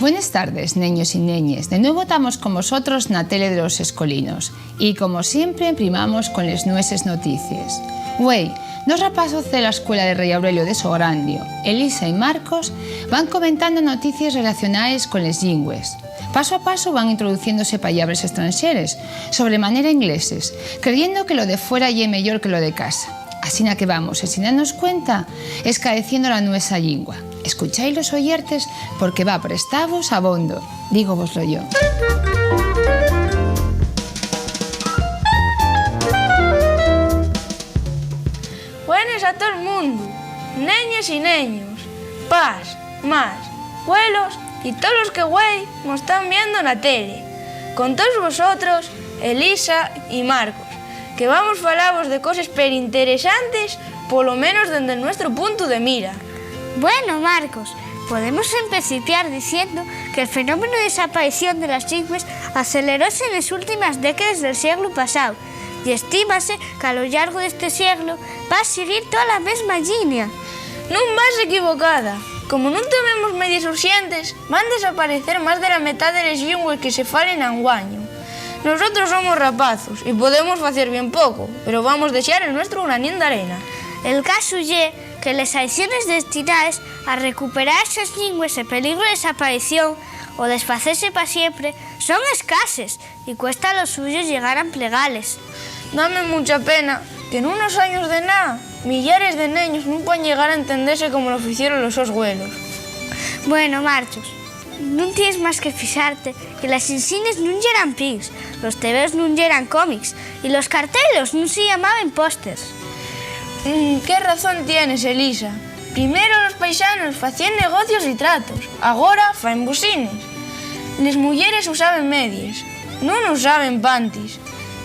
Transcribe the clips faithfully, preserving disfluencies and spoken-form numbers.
Buenes tardes, neños y neñes. De nuevo tamos con vosotros na tele de los escolinos. Y, como siempre, primamos con les nueses noticies. Güei, dos rapazos de la Escuela de Rei Aurelio de Sograndio, Elisa y Marcos, van comentando noticies relacionaes con les llingües. Paso a paso van introduciéndose pallabres estranxeres, sobre manera ingleses, creyendo que lo de fuera ye meyor que lo de casa. Asina que vamos, ensin danos cuenta, escaeciendo la nuesa llingua. Escuchái los oyertes, porque va prestavos abondo, dígovoslo yo. Buenes a tol mundu, neñes y neños, pas, mas, güelos y tolos que güei mos tán viendo na tele. Con toos vosotros, Elisa y Marcos, que vamos falavos de coses perinteresantes, polo menos dende'l nuestro puntu de mira. Bueno, Marcos, podemos empecitiar diciendo que'l fenómeno de desaparición de les llingües aceleróse nes últimes décades del sieglu pasáu, y estímase qu'a lo llargo d'esti sieglu va siguir tola mesma llinia. Nun vas equivocada. Como nun tomemos medides urxentes, van desaparecer más de la metá de les llingües que se falen anguaño. Nosotros somos rapazos y podemos facer bien poco, pero vamos dexar el nuestru granín d'arena. El casu ye que les aiciones destinaes a recuperar eses llingües en peligru de desaparición o desfacese pa siempre son escases, y cuesta lo suyo llegar a emplegales. Dame mucha pena que n'unos años de nada, millares de neños nun puedan llegar a entendese como lo ficieron los sos güelos. Bueno, Marcos, nun tienes más que fixarte que les xinxines nun yeran pins, los tebeos nun yeran cómics, y los cartelos nun se llamaben pósters. Mm, qué razón tienes, Elisa. Primero los paisanos facían negocios y tratos, agora faen buxines. Les muyeres usaben medies, nun usaben pantis.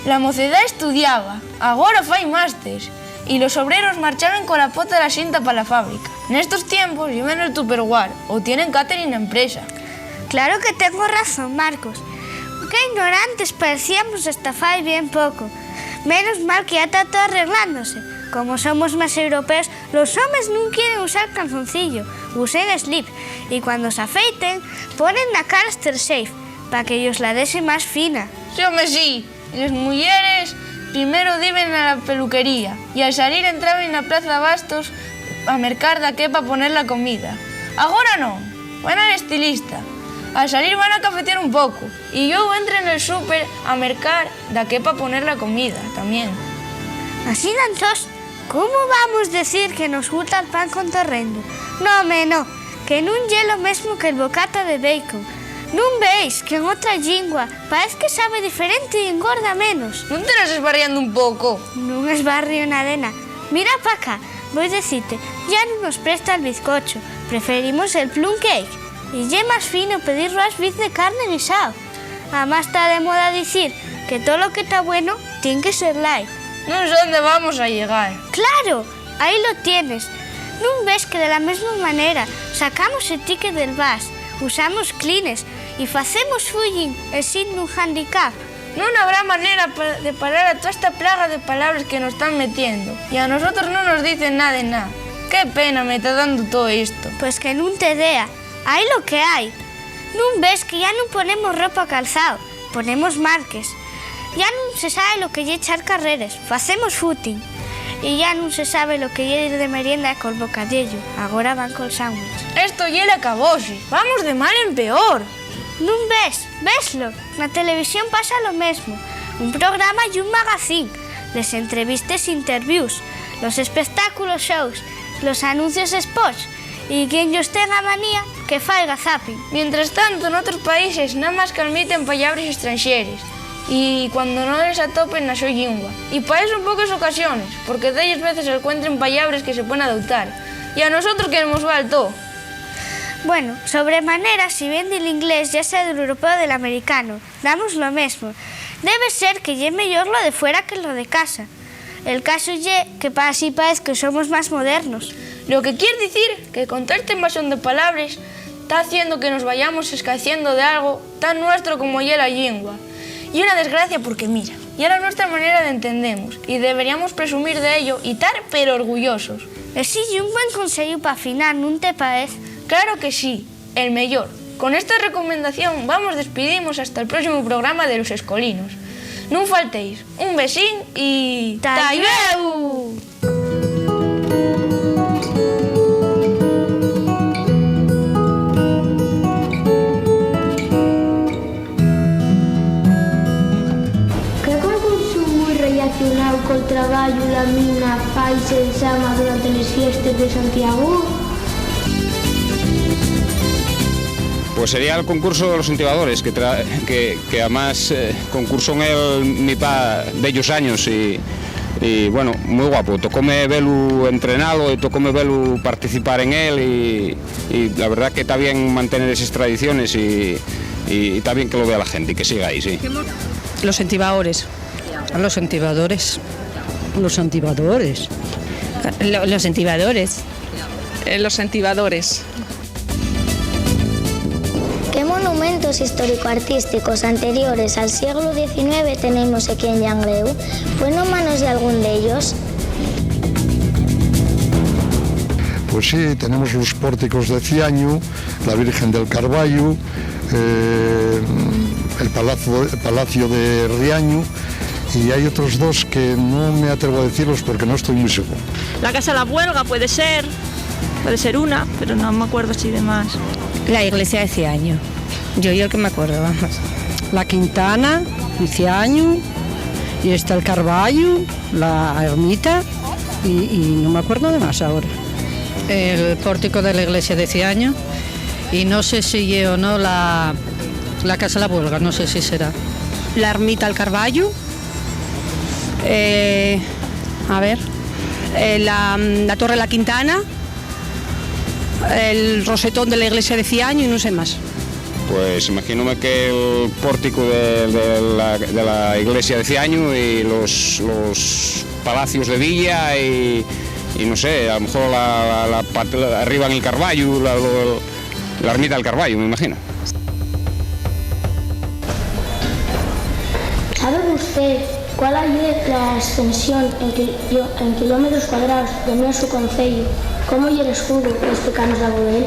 La mocedá estudiaba, agora fai másters. Y los obreros marchaben cola pota a la xinta pa la fábrica. Nestos tiempos lleven el Tupperware o tienen catering na empresa. Claro que tengo razón, Marcos. Qué ignorantes parecíamos hasta fai bien poco. Menos mal que ya ta too arreglándose. Como somos más europeos, los homes nun quieren usar calzoncillo, usen slip, y cuando s'afeiten, ponen na cara Aftershave, pa que-yos la dexe más fina. Sí, home, sí. Les muyeres primero diben a la peluquería, y al salir entraben na Plaza Bastos a mercar daqué pa poner la comida. Agora non, van al estilista. Al salir van a cafetear un poco, y llueu entren nel súper a mercar daqué pa poner la comida, tamién. Asina entós, ¿cómo vamos dicir que nos gusta'l pan con torrendo? No, home, no, que nun ye lo mesmo que'l bocata de bacon. ¿Nun veis que n'otra llingua paez que sabe diferente y engorda menos? ¿Nun te las esbarriando un poco? Nun esbarrio na dena. Mira pa acá, voi dicite, ya nun nos presta'l bizcocho, preferimos el plum cake, y ye más fino pedir roast beef de carne guisao. Amás ta de moda dicir que tolo que ta bueno tien que ser light. Nun sé ónde vamos a llegar. ¡Claro! Ahí lo tienes. ¿Nun ves que de la mesma manera sacamos el ticket del bus, usamos Kleenex y facemos footing ensin un handicap? Nun habrá manera pa-, de parar a toda esta plaga de palabres que nos tán metiendo, y a nosotros nun nos dicen nada de nada. ¡Qué pena me ta dando todo esto! Pues que nun te dea, hai lo que hai. ¿Nun ves que ya nun ponemos ropa o calzao, ponemos marques? Ya nun se sabe lo que ye echar carreres, facemos footing. Y ya nun se sabe lo que ye ir de merienda col bocadiellu, agora van col sándwich. Esto ye l'acabose, vamos de mal en peor. ¿Nun ves? Veslo, na televisión pasa lo mesmo. Un programa ye un magazín, les entrevistes, interviews, los espectáculos, shows, los anuncios, spots, y quien-yos tenga manía, que faiga zapping. Mientras tanto, n'otros países namás qu'almiten pallabres estranxeres, y cuando no les atopen na so llingua. Y pa eso en poques ocasiones, porque delles veces alcuentren pallabres que se pueden adoptar, y a nosotros que mos va el to. Bueno, sobre manera, si vien del inglés, ya sea del europeo o del americano, damos lo mesmo. Debe ser que ye meyor lo de fuera que lo de casa. El casu ye que pa así paez que somos más modernos. Lo que quier dicir que con toda esta invasión de palabres ta haciendo que nos vayamos escaeciendo de algo tan nuestro como ye la llingua. Ye una desgracia porque, mira, ye la nuestra manera d'entendemos y deberíamos presumir d'ello y tar pero orgullosos. Esi ye un buen conseyu pa finar, ¿nun te paez? Claro que sí, el meyor. Con esta recomendación vamos despidimos hasta'l próximu programa de Los Escolinos. Nun faltéis, un besín y ¡ta llueu! ¿Qué concursu mui rellacionáu col trabayu na mina faise en Sama durante les fiestes de Santiagu? Pues sería el concurso de los entibadores, que tra-, que, que amás, eh, concursó en él mi pa dellos años y, y, bueno, mui guapo. Tocóme velu entrenalo y tocóme velu participar en él y, y la verdá que ta bien mantener eses tradiciones y, y, y ta bien que lo vea la gente y que siga ahí, sí. Los entibadores. Los entibadores. Los entibadores. Lo-, los entibadores. Eh, los entibadores. ¿Qué monumentos histórico-artísticos anteriores al sieglu diecinueve tenemos equí en Llangreu? ¿Fueron manos d'algún d'ellos? Pues sí, tenemos los pórticos de Ciañu, la Virgen del Carballo, eh, el palacio, el Palacio de Riañu, y hay otros dos que no me atrevo a decirlos porque no estoy muy seguro. La Casa la Buelga puede ser, puede ser una, pero no me acuerdo si de más. La iglesia de Ciaño. Yo, yo el que me acuerdo, vamos. La Quintana, de Ciaño, y está el Carballo, la ermita, y, y no me acuerdo de más ahora. El pórtico de la iglesia de Ciaño, y no sé si ye o no la, la Casa la Buelga, no sé si será. La ermita al Carballo, eh, a ver, eh, la, la Torre la Quintana, el rosetón de la iglesia de Ciaño y no sé más. Pues imagínome que el pórtico de, de la, de la iglesia de Ciaño y los, los palacios de Villa y, y no sé, a lo mejor la, la, la pat-, la, arriba en el Carballo, la, lo, la ermita del Carballo, me imagino. ¿Sabe usted cuál ye la extensión en kil-, en kilómetros cuadraos del nuesu conceyu? ¿Cómo ye l'escudu? Explícanos algo d'él.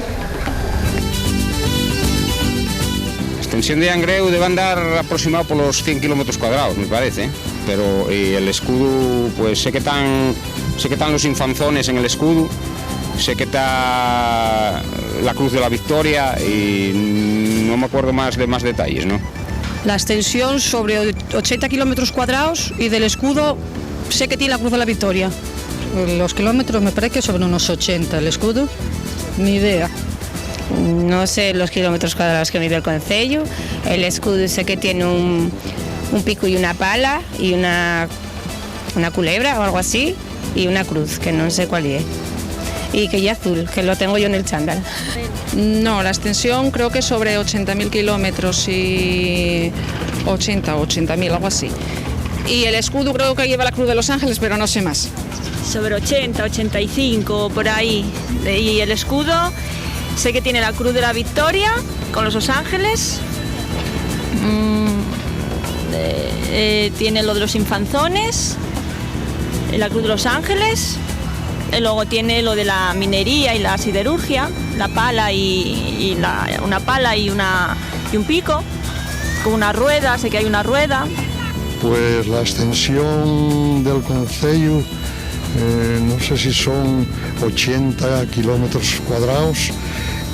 La extensión de Llangreu debe andar aproximao polos cien kilómetros cuadraos, me parece, pero, y el escudu, pues, sé que tán, sé que tán los infanzones en el escudu, sé que ta la Cruz de la Victoria y no me acuerdo más de más detalles, ¿no? La extensión sobre o-, ochenta kilómetros cuadraos y del escudo sé que tien la Cruz de la Victoria. Los kilómetros me parece que sobre unos ochenta, el escudo, ni idea. No sé los kilómetros cuadraos que mide el conceyu. El escudo sé que tien un, un picu y una pala y una, una culebra o algo así, y una cruz, que non sé cuál ye. Y que ye azul, que lo tengo yo nel chándal. No, la extensión creo que sobre ochenta mil kilómetros y ochenta o ochenta mil, algo así. Y el escudo creo que lleva la Cruz de los Ángeles, pero no sé más. Sobre ochenta, ochenta y cinco, por ahí. Y el escudo, sé que tiene la Cruz de la Victoria con los dos ángeles. Mm, eh, eh, tiene lo de los infanzones, la Cruz de los Ángeles, y luego tiene lo de la minería y la siderurgia, la pala y, y la, una pala y una, y un pico, con una rueda, sé que hay una rueda. Pues la extensión del conceyu, eh, no sé si son ochenta kilómetros cuadraos,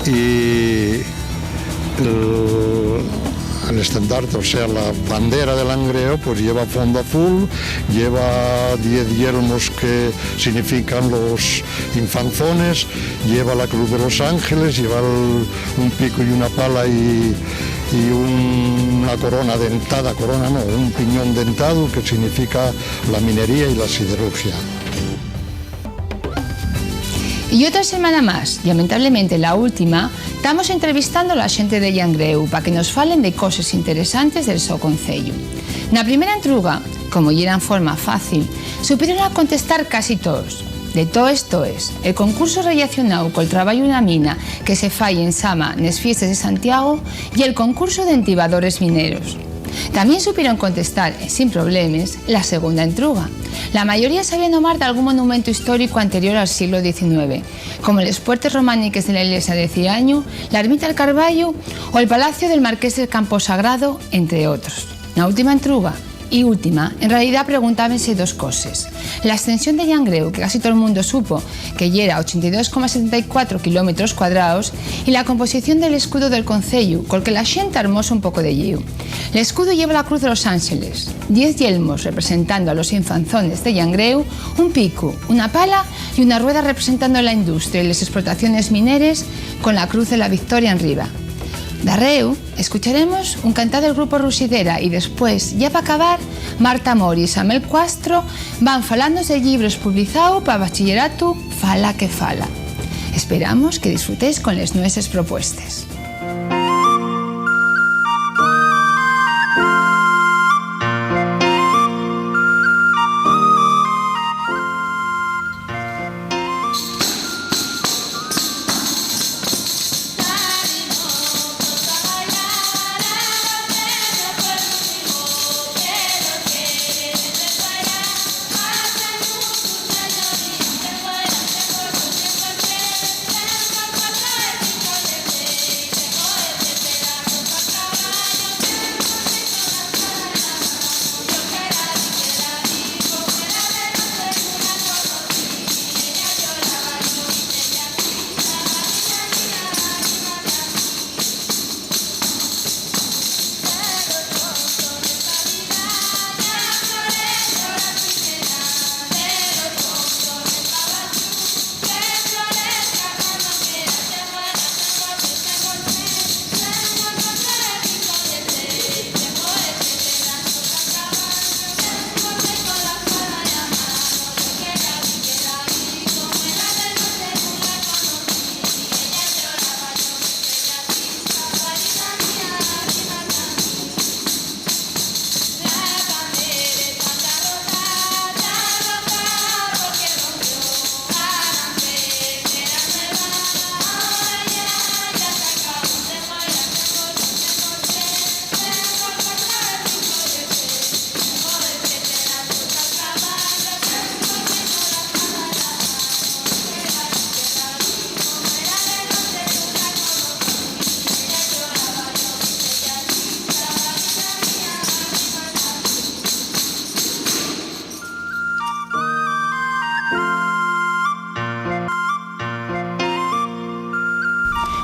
y el, el estandarte, o sea, la bandera de Langreo, pues lleva fondo azul, lleva diez yelmos que significan los infanzones, lleva la Cruz de los Ángeles, lleva el, un pico y una pala y, y una corona dentada, corona no, un piñón dentado, que significa la minería y la siderurgia. Y otra semana más, lamentablemente la última, tamos entrevistando a la xente de Llangreu pa que nos falen de coses interesantes del so conceyu. Na primera entruga, como yera en forma fácil, supieron a contestar casi toos. De toes, toes, el concursu rellacionáu col trabayu na mina que se fai en Sama nes fiestes de Santiago y el concursu d'entibadores mineros. Tamién supieron contestar, ensin problemes, la segunda entruga. La mayoría sabíen nomar d'algún monumento históricu anterior al sieglu diecinueve, como les puertes romániques de la ilesia de Ciañu, la ermita del Carballu o el palacio del marqués del Camposagrado, entre otros. Na última entruga, y última, en realidá preguntábense dos coses. La estensión de Llangreu, que casi tol mundu supo que yera ochenta y dos coma setenta y cuatro kilómetros cuadraos, y la composición del escudu del conceyu, col que la xente armóse un poco de lliu. L'escudu lleva la cruz de los ánxeles, diez yelmos representando a los infanzones de Llangreu, un picu, una pala y una rueda representando la industria y les explotaciones mineres, con la cruz de la victoria enriba. Darréu, escucharemos un cantá del grupu Ruxidera y después, ya p'acabar, Marta Mori y Samuel Castro van falandos del llibru espublizáu pa bachilleratu, Fala que fala. Esperamos que disfrutéis con les nueses propuestes.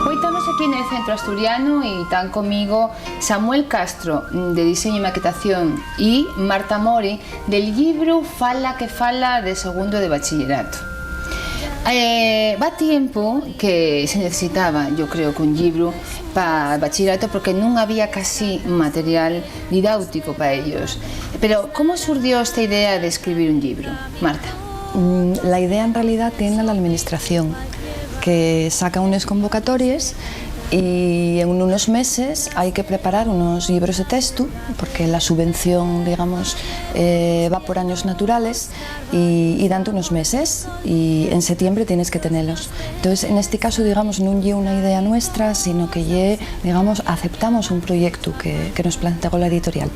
Hoy estamos aquí en el Centro Asturiano y están conmigo Samuel Castro, de Diseño y Maquetación, y Marta Mori, del llibru Fala que fala, de segundo de bachilleratu. Eh, va tiempo que se necesitaba, yo creo, que un llibru pa bachilleratu, porque nun había casi material didáutico pa ellos. Pero, ¿cómo surdió esta idea de escribir un llibru, Marta? Mm, la idea, en realidad, tiene la administración, que saca unes convocatories y en unos meses hai que preparar unos llibros de textu, porque la subvención, digamos, eh, va por años naturales y, y dante unos meses, y en setiembre tienes que tenelos. Entonces, en este caso, digamos, nun ye una idea nuestra, sino que ye, digamos, aceptamos un proyectu que, que nos planteó la editorial.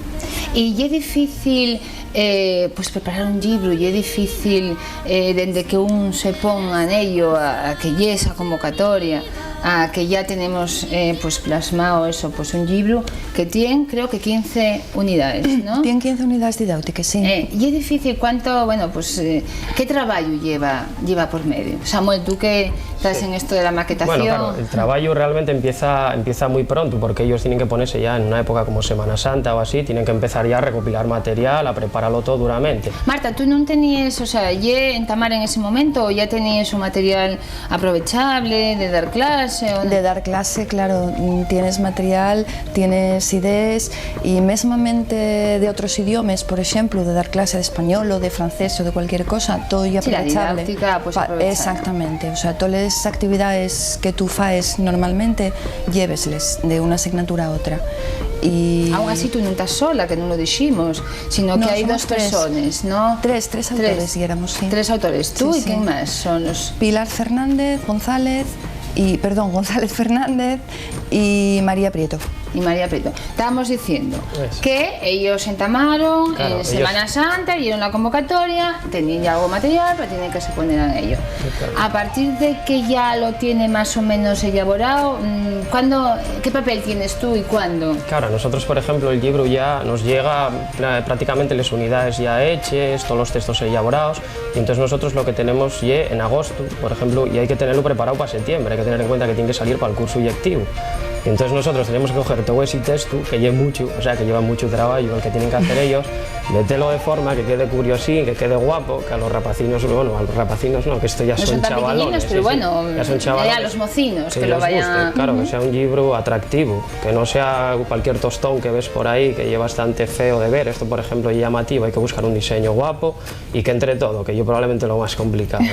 ¿Y ye difícil, eh, pues, preparar un llibru? ¿Ye difícil, eh, dende que un se pon a nello, a, a que lle esa convocatoria, a que ya tenemos, eh, pues, plasmao eso, pues, un llibru que tien, creo que, quince unidades, ¿no? Tien quince unidades didáutiques, sí. Eh, ¿ye difícil cuánto, bueno, pues, eh, qué trabayu lleva, lleva por medio? Samuel, tú que estás, sí, en esto de la maquetación. Bueno, claro, el trabayu realmente empieza, empieza muy pronto, porque ellos tienen que ponerse ya en una época como Semana Santa o así, tienen que empezar ya a recopilar material, a prepararlo todo duramente. Marta, ¿tú nun teníes, o sea, ye entamar en ese momento o ya teníes un material aprovechable de dar clase, ¿o no? De dar clase, claro, mm, tienes material, tienes idees, y mesmamente de otros idiomes, por exemplu, de dar clase de español o de francés o de cualquier cosa, todo ye aprovechable. Sí, la didáctica, pues, pa-, aprovechar. Exactamente, o sea, toles actividades que tú faes normalmente, llévesles de una asignatura a otra. Y aún así, tú nun tas sola, que nun lo diximos, sino que hai dos persones, ¿no? No, somos tres. Tres, tres autores yéramos, sí. Tres autores, tú y quién más son los... Sí, sí. Pilar Fernández González, Y, perdón, González Fernández y María Prieto. Y María Prieto. Estábamos diciendo Eso. que ellos entamaron Claro, en ellos Semana Santa, dieron la convocatoria, tenían ya algo material, pero tienen que se poner a ello. Claro. A partir de que ya lo tiene más o menos elaborado, mm, ¿cuándo, qué papel tienes tú y cuándo? Claro, nosotros, por ejemplo, el libro ya nos llega pla-, prácticamente les unidades ya heches, todos los textos elaborados, y entonces nosotros lo que tenemos ye en agosto, por ejemplo, y hay que tenerlo preparado para septiembre, hay que tener en cuenta que tiene que salir para el curso lectivo. Y entonces nosotros tenemos que coger todo ese texto, que lleva mucho, o sea, que lleva mucho trabajo el que tienen que hacer ellos, meterlo de forma que quede curiosín, que quede guapo, que a los rapacinos, bueno, a los rapacinos no, que esto ya No son son tan chavalones, pequeñinos, pero sí, sí, bueno, ya son ya chavalones, los mocinos que que lo les vayan guste, claro, que Ujú. sea un libro atractivo, que no sea cualquier tostón que ves por ahí, que lleva bastante feo de ver. Esto, por ejemplo, es llamativo, hay que buscar un diseño guapo y que entre todo, que yo probablemente lo más complicado.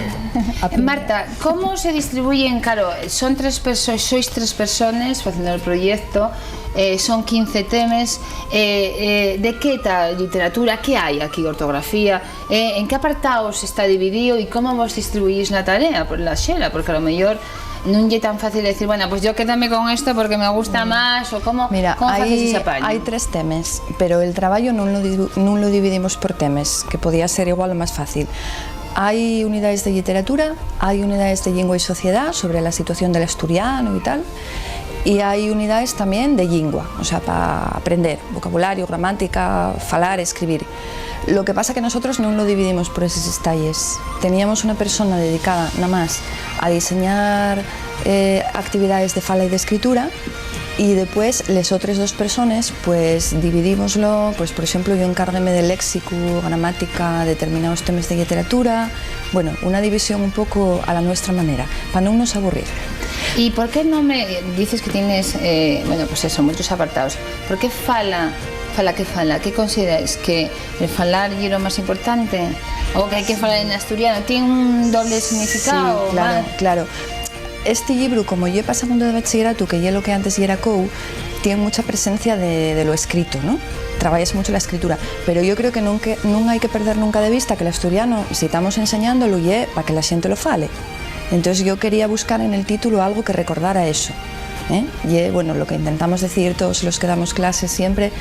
Marta, ¿cómo se distribuyen? Claro, son tres perso-, sois tres personas haciendo el proyecto, eh, son quince temas. Eh, eh, ¿de qué tal literatura? ¿Qué hay aquí? ¿Ortografía? Eh, ¿en qué apartados está dividido y cómo vos distribuís la tarea, por la xela? Porque a lo mejor nun ye tan fácil decir, bueno, pues yo quédame con esto porque me gusta más, o cómo, Mira, ¿cómo faces hai, ese apaño? Hai tres temes, pero el trabajo nun lo divu-, nun lo dividimos por temes, que podía ser igual o más fácil. Hai unidades de literatura, hai unidades de lengua y sociedad sobre la situación del asturiano y tal, y hai unidades también de lingua, o sea, para aprender vocabulario, gramática, falar, escribir. Lo que pasa que nosotros nun lo dividimos por eses estalles. Teníamos una persona dedicada nada más a diseñar, eh, actividades de fala y de escritura, y después les otras dos personas, pues, dividímoslo, pues, por exemplo, yo encárgueme de léxico, gramática, determinados temas de literatura. Bueno, una división un poco a la nuestra manera, pa nun nos aburrir. ¿Y por qué no me dices que tienes, eh, bueno, pues eso, muchos apartados? ¿Por qué fala, fala que fala? ¿Qué consideráis, que el falar ye lo más importante? ¿O que hay que falar en asturiano? ¿Tiene un doble Sí, significado? claro, Vale. claro. Este libro, como ye pa segundo de bachilleratu, que ye lo que antes yera COU, tiene mucha presencia de, de lo escrito, ¿no? Trabajas mucho la escritura, pero yo creo que nun, que nun hai que perder nunca de vista que el asturiano, si estamos enseñándolo, ye pa que la xente lo fale. Entonces yo quería buscar en el título algo que recordara eso, ¿eh? Y, bueno, lo que intentamos decir todos los que damos clases siempre,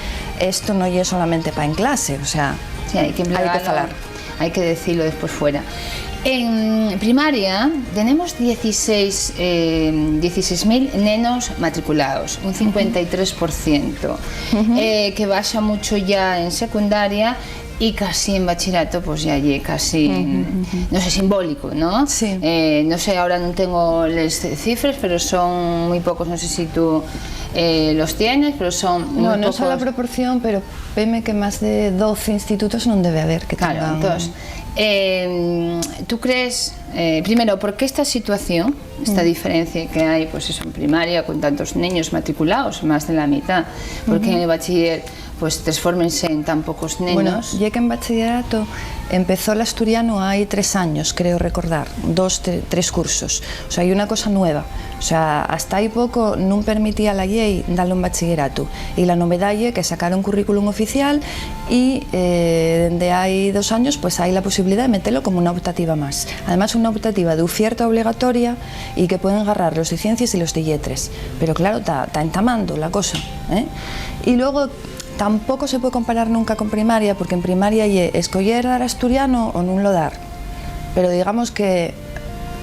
esto no ye solamente pa en clase, o sea, Sí, hay que hay que emplearlo. falar. Hay que decirlo después fuera. En primaria tenemos dieciséis, eh, dieciséis mil nenos matriculados, un cincuenta y tres por ciento, Ujú. eh, que baja mucho ya en secundaria y casi en bachillerato, pues ya ye casi, Ujú, ujú. no sé, simbólico, ¿no? Sí. Eh, no sé, ahora no tengo las cifras, pero son muy pocos, no sé si tú, eh, los tienes, pero son muy No, no sé la pocos. proporción, pero veme que más de doce institutos nun debe haber que Claro, tengan entonces, eh, ¿tú crees, eh, primero, por qué esta situación, esta Mm. diferencia que hay, pues eso, en primaria, con tantos niños matriculados, más de la mitad, porque Ujú. en el bachiller, pues, transfórmense en tan pocos Bueno, nenos? ye que en bachillerato empezó l'asturiano hai tres años, creo recordar, dos, tre-, tres cursos. O sea, hai una cosa nueva. O sea, hasta hai poco nun permitía la llei dalo en bachillerato. Y la novedá ye que sacaron currículum oficial y, eh, dende hai dos años, pues, hai la posibilidad de metelo como una optativa más. Además, una optativa de oferta obligatoria y que pueden agarrar los de ciencias y los de lletres. Pero, claro, ta, ta entamando la cosa, ¿eh? Y luego, tampoco se puede comparar nunca con primaria, porque en primaria ye escoyer dar asturiano o nun lo dar. Pero digamos que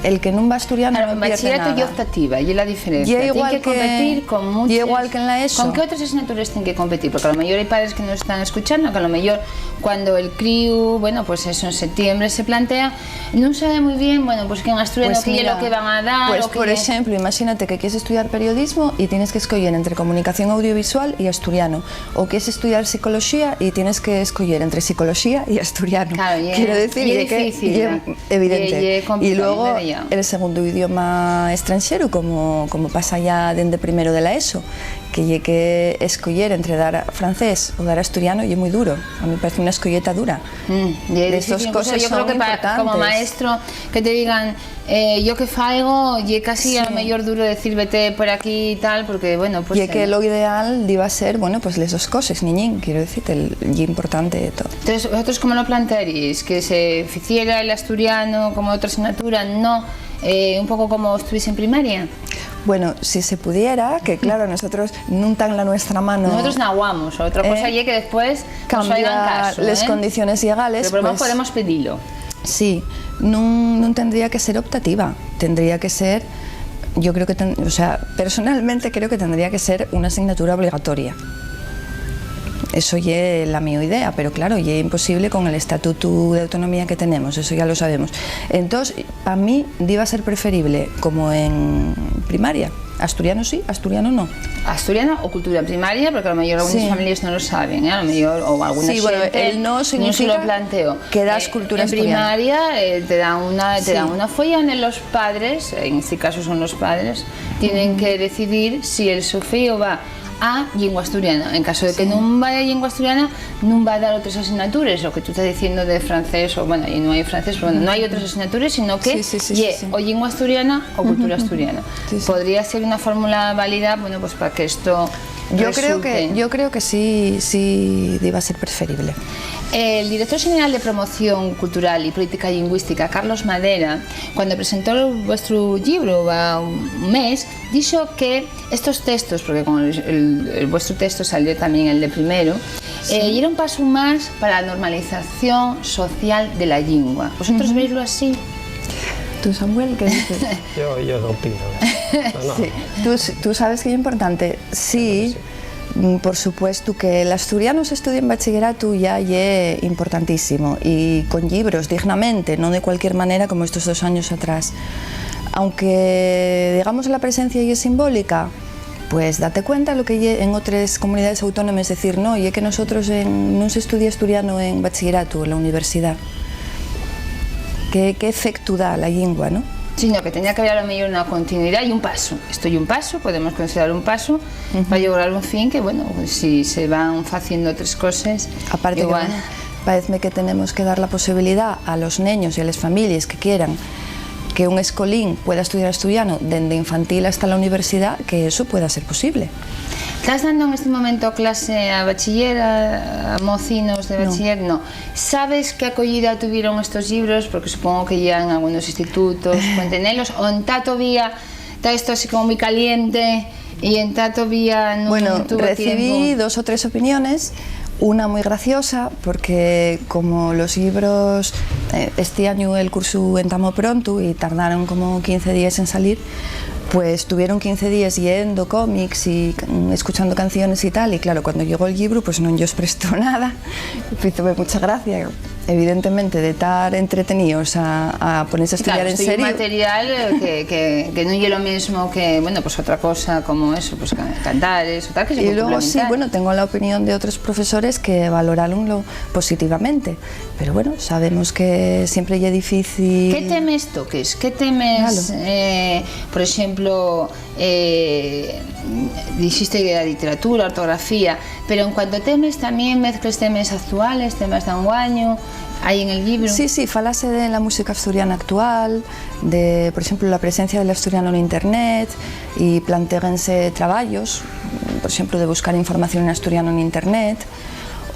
el que nun va asturiano Claro, nun en pierde bachillerato nada. Ye optativa, ye la diferencia. Ye Tien igual que que, competir con ye muchas igual que en la ESO. ¿Con qué otras asignaturas tienen que competir? Porque a lo mejor hay padres que nos están escuchando, que a lo mejor cuando el críu, bueno, pues eso, en septiembre se plantea, no sabe muy bien, bueno, pues que en asturiano, Pues que ye mira, lo que van a dar, pues, o que por ye ejemplo, imagínate que quieres estudiar periodismo y tienes que escoger entre comunicación audiovisual y asturiano, o quieres estudiar psicología y tienes que escoger entre psicología y asturiano. Claro, ye, Quiero decir, ye ye que difícil, ye ya. evidente. Ye, ye Y complicado, luego, ya. el segundo idioma extranxeru, como, como pasa ya dende primero de la ESO, que ye que escoger entre dar francés o dar asturiano ye muy duro. A mí me parece una escolleta dura. Mm, ye Les dos difícil, incluso cosas yo creo son que pa, como importantes. maestro, que te digan, eh, yo qué faigo, ye casi a lo Sí. mellor duro decir vete por aquí y tal, porque, bueno, pues, Ye que eh, lo ideal diba ser, bueno, pues les dos coses, niñín, quiero decirte, el, ye importante de todo. Entonces, ¿vosotros cómo lo plantearíais? ¿Que se ficiera el asturiano como otra asignatura? No, eh, un poco como estuviese en primaria. Bueno, si se pudiera, que claro, nosotros nun ta en la nuestra mano, Nosotros naguamos, otra cosa eh, ye que después nos faigan cambiar caso, les eh, condiciones llegales, pero por lo menos pues, podemos pedilo. Sí, nun, nun tendría que ser optativa, tendría que ser, yo creo que ten-, o sea, personalmente creo que tendría que ser una asignatura obligatoria. Eso ye la mi idea, pero claro, ye imposible con el estatutu de autonomía que tenemos, eso ya lo sabemos. Entós, pa mí, diba ser preferible, como en primaria, asturiano sí, asturiano no. Asturiano o cultura primaria, porque a lo mejor algunas Sí. familias no lo saben, ¿eh? A lo mejor, o alguna Sí, bueno, gente el no no se lo significa planteo. que das Eh, cultura en asturiana. primaria, eh, te dan una, te dan Sí. una folla donde los padres, en este caso son los padres, tienen Ujú. que decidir si el su fío va a llingua asturiana. En caso de que Sí. nun vaya a llingua asturiana, nun va a dar otras asignatures, lo que tú estás diciendo de francés, o, bueno, y no hay francés, pero bueno, no hay otras asignatures, sino que Sí, sí, sí, sí, ye sí. o llingua asturiana o cultura Ujú, ujú. asturiana. Sí, sí. Podría ser una fórmula válida, bueno, pues para que esto Yo creo que, resulte. yo creo que sí, sí iba a ser preferible. El director general de Promoción Cultural y Política Lingüística, Carlos Madera, cuando presentó vuestro libro va un mes, dijo que estos textos, porque con el, el, el vuestro texto salió también el de primero, Sí. eh, y era un paso más para la normalización social de la lengua. ¿Vosotros Ujú. veislo así? ¿Tú, Samuel, qué dices? Yo, yo no opino. No, no. Sí. ¿Tú, tú sabes que es importante? Sí. Sí, sí. Mm, por supuesto que l'asturianu s'estudia en bachilleratu ya ye importantísimo, y con llibros dignamente, no de cualquier manera como estos dos años atrás. Aunque, digamos, la presencia ye simbólica, pues date cuenta lo que ye en otras comunidades autónomas, decir, no, ye que nosotros en, nun s'estudia asturiano en bachilleratu, en la universidad. ¿Qué, qué efecto da la lengua, no? Sino que tenía que haber a lo mejor una continuidad y un paso. Esto es un paso, podemos considerar un paso Ujú. para lograr un fin que, bueno, si se van haciendo otras cosas, Aparte que, igual. bueno, paezme que tenemos que dar la posibilidad a los neños y a les families que quieran que un escolín pueda estudiar asturiano dende infantil hasta la universidad, que eso pueda ser posible. ¿Estás dando en este momento clase a bachiller, a, a mocinos de No. bachiller? No. ¿Sabes qué acogida tuvieron estos libros? Porque supongo que ya en algunos institutos pueden tenerlos, o en ta todavía, ta esto así como muy caliente y en ta todavía no Bueno, tuvo recibí tiempo. dos o tres opiniones, una muy graciosa, porque como los libros, eh, este añu el cursu entamó pronto y tardaron como quince días en salir, pues tuvieron quince días leyendo cómics y, mm, escuchando canciones y tal, y claro, cuando llegó el libro, pues no ellos prestó nada, hizo mucha gracia. Evidentemente, de tar entreteníos a, a ponerse a Sí, estudiar claro, en esto ye un serio. material, eh, que, que, que nun ye lo mismo que, bueno, pues otra cosa como eso, pues ca-, cantares o tal, que se Y puede luego sí, complementar. Bueno, tengo la opinión de otros profesores que valoraronlo positivamente, pero bueno, sabemos que siempre ye difícil. ¿Qué temes toques? ¿Qué temes, Claro. eh, por exemplo, eh, dixiste que la literatura, ortografía, pero en cuanto a temes, ¿también mezcles temes actuales, temas d'anguaño, hai en el libro? Sí, sí, falase de la música asturiana actual, de, por exemplo, la presencia del asturiano en internet, y plantéguense trabayos, por exemplo, de buscar información en asturiano en internet,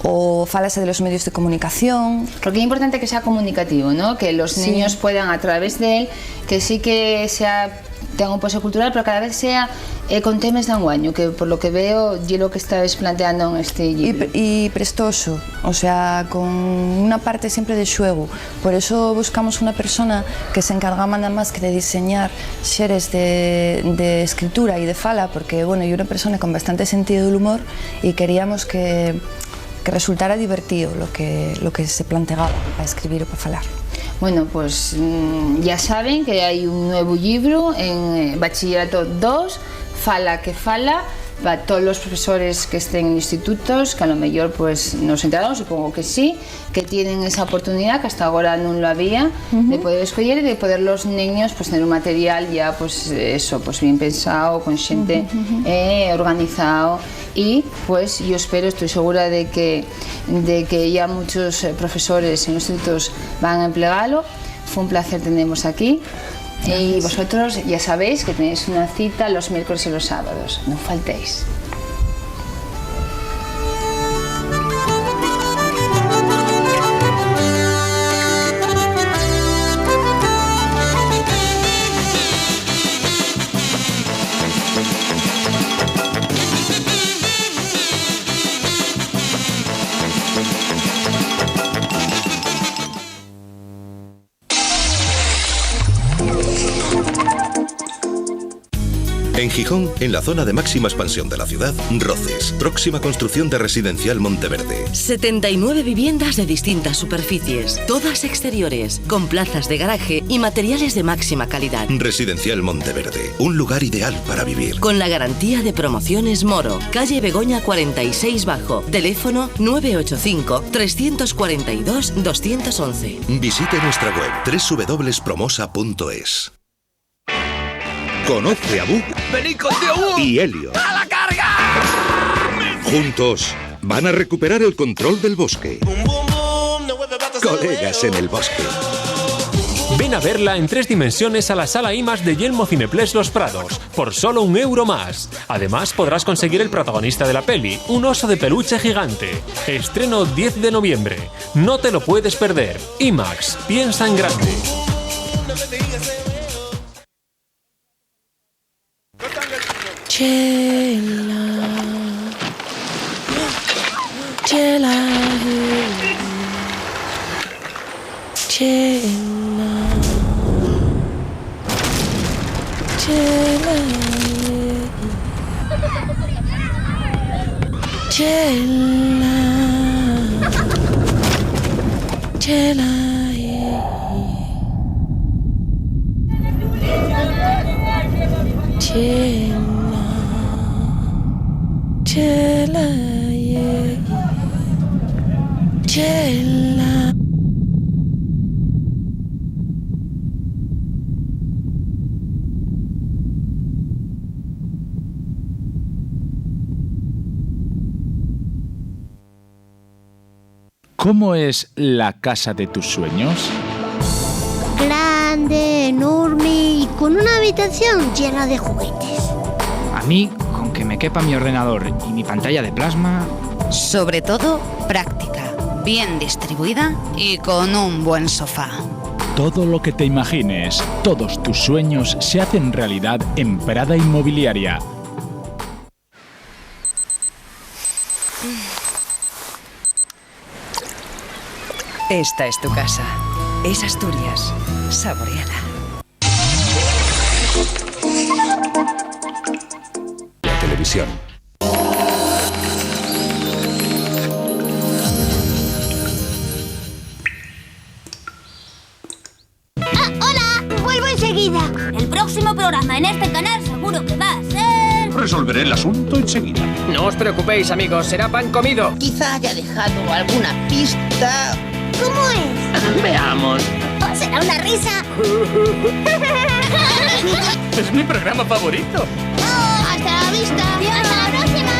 o falase de los medios de comunicación. Porque es importante que sea comunicativo, ¿no? Que los Sí. niños puedan, a través de él, que sí que sea, tenga un pozo cultural, pero cada vez sea, eh, con temes d'anguaño, que por lo que veo, ye lo que estáis planteando en este Y libro. pre-, y prestoso, o sea, con una parte siempre de xuegu. Por eso buscamos una persona que se encargaba nada más que de diseñar xeres de, de escritura y de fala, porque, bueno, ye una persona con bastante sentido del humor y queríamos que, que resultara divertido lo que, lo que se plantegaba pa escribir o pa falar. Bueno, pues, mm, ya saben que hay un nuevo libro en, eh, Bachillerato dos, Fala que Fala, para todos los profesores que estén en institutos, que a lo mejor, pues, no se enteraron, supongo que sí, que tienen esa oportunidad, que hasta ahora no lo había, Ujú. de poder escoger y de poder los niños, pues, tener un material ya, pues, eso, pues, bien pensado, con gente, Ujú, ujú. eh, organizado. Y, pues, yo espero, estoy segura de que, de que ya muchos, eh, profesores en institutos van a emplearlo. Fue un placer tenervos aquí. Y Gracias. Vosotros ya sabéis que tenéis una cita los miércoles y los sábados. No faltéis. En Gijón, en la zona de máxima expansión de la ciudad, Roces, próxima construcción de Residencial Monteverde. Setenta y nueve viviendas de distintas superficies, todas exteriores, con plazas de garaje y materiales de máxima calidad. Residencial Monteverde, un lugar ideal para vivir. Con la garantía de Promociones Moro, calle Begoña cuarenta y seis Bajo, teléfono nueve ocho cinco, trescientos cuarenta y dos, doscientos once. Visite nuestra web, tres w w w punto promosa punto es. Conoce a Buck. ¡Vení contigo, Buck! Y Elliot. ¡A la carga! Juntos van a recuperar el control del bosque. Colegas en el bosque. Ven a verla en tres dimensiones a la sala IMAX de Yelmo Cineplex Los Prados, por solo un euro más. Además, podrás conseguir el protagonista de la peli, un oso de peluche gigante. Estreno diez de noviembre. No te lo puedes perder. IMAX, piensa en grande. Chela, chela, eh. Chela, chela, eh. Chela, chela, eh. Chela, chela, yeah. Chela. ¿Cómo es la casa de tus sueños? Grande, enorme y con una habitación llena de juguetes. A mí, con que me quepa mi ordenador y mi pantalla de plasma. Sobre todo, práctica, bien distribuida y con un buen sofá. Todo lo que te imagines, todos tus sueños se hacen realidad en Prada Inmobiliaria. Esta es tu casa. Es Asturias. Saboreala. La televisión. Ah, hola, vuelvo enseguida. El próximo programa en este canal seguro que va a ser... Resolveré el asunto enseguida. No os preocupéis, amigos, será pan comido. Quizá haya dejado alguna pista. ¿Cómo es? Veamos. ¿O será una risa? Es mi programa favorito. ¡Hasta la vista! ¡Hasta la próxima!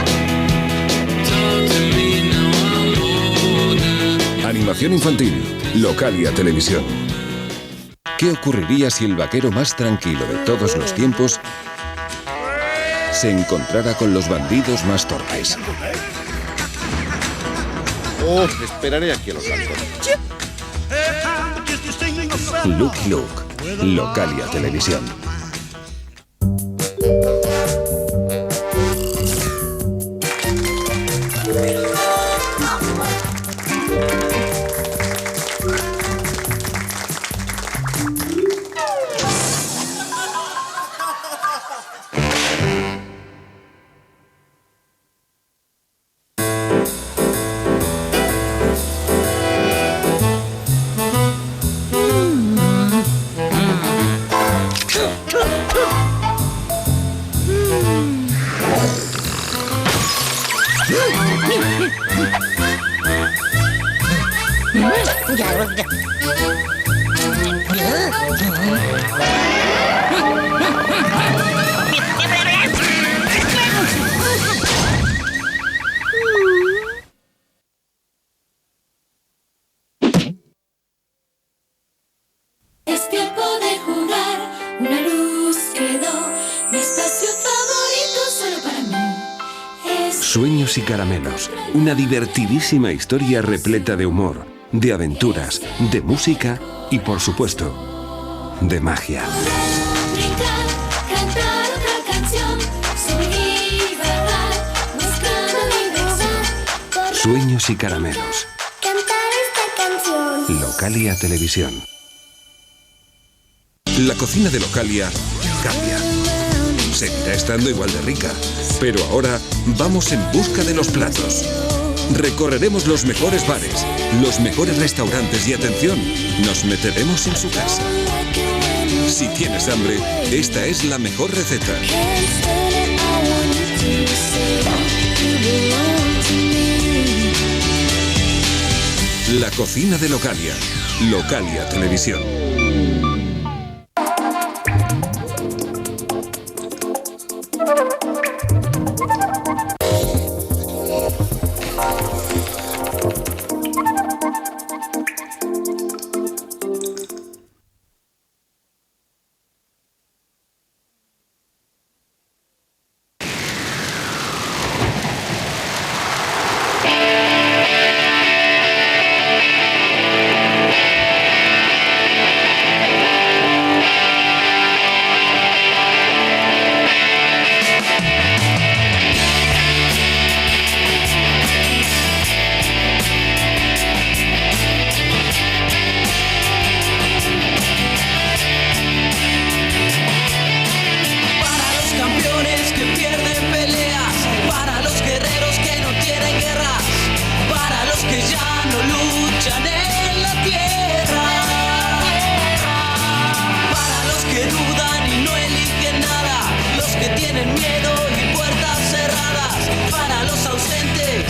Animación infantil, Localia Televisión. ¿Qué ocurriría si el vaquero más tranquilo de todos los tiempos se encontrara con los bandidos más torpes? Oh, esperaré aquí a los altos. Lucky Luke, Localia Televisión. Es tiempo de jugar, una luz quedó, mi espacio favorito solo para mí. Es Sueños y Caramelos, una divertidísima historia repleta de humor, de aventuras, de música y, por supuesto, de magia. Correr, brincar, cantar otra canción, subir y bajar, buscando diversión. Sueños y Caramelos. Cantar esta canción. Localia Televisión. La cocina de Localia cambia. Seguirá estando igual de rica, pero ahora vamos en busca de los platos. Recorreremos los mejores bares, los mejores restaurantes y, atención, nos meteremos en su casa. Si tienes hambre, esta es la mejor receta. La cocina de Localia. Localia Televisión. Para los campeones que pierden peleas, para los guerreros que no tienen guerras, para los que ya no luchan en la tierra, para los que dudan y no eligen nada, los que tienen miedo y puertas cerradas, para los ausentes,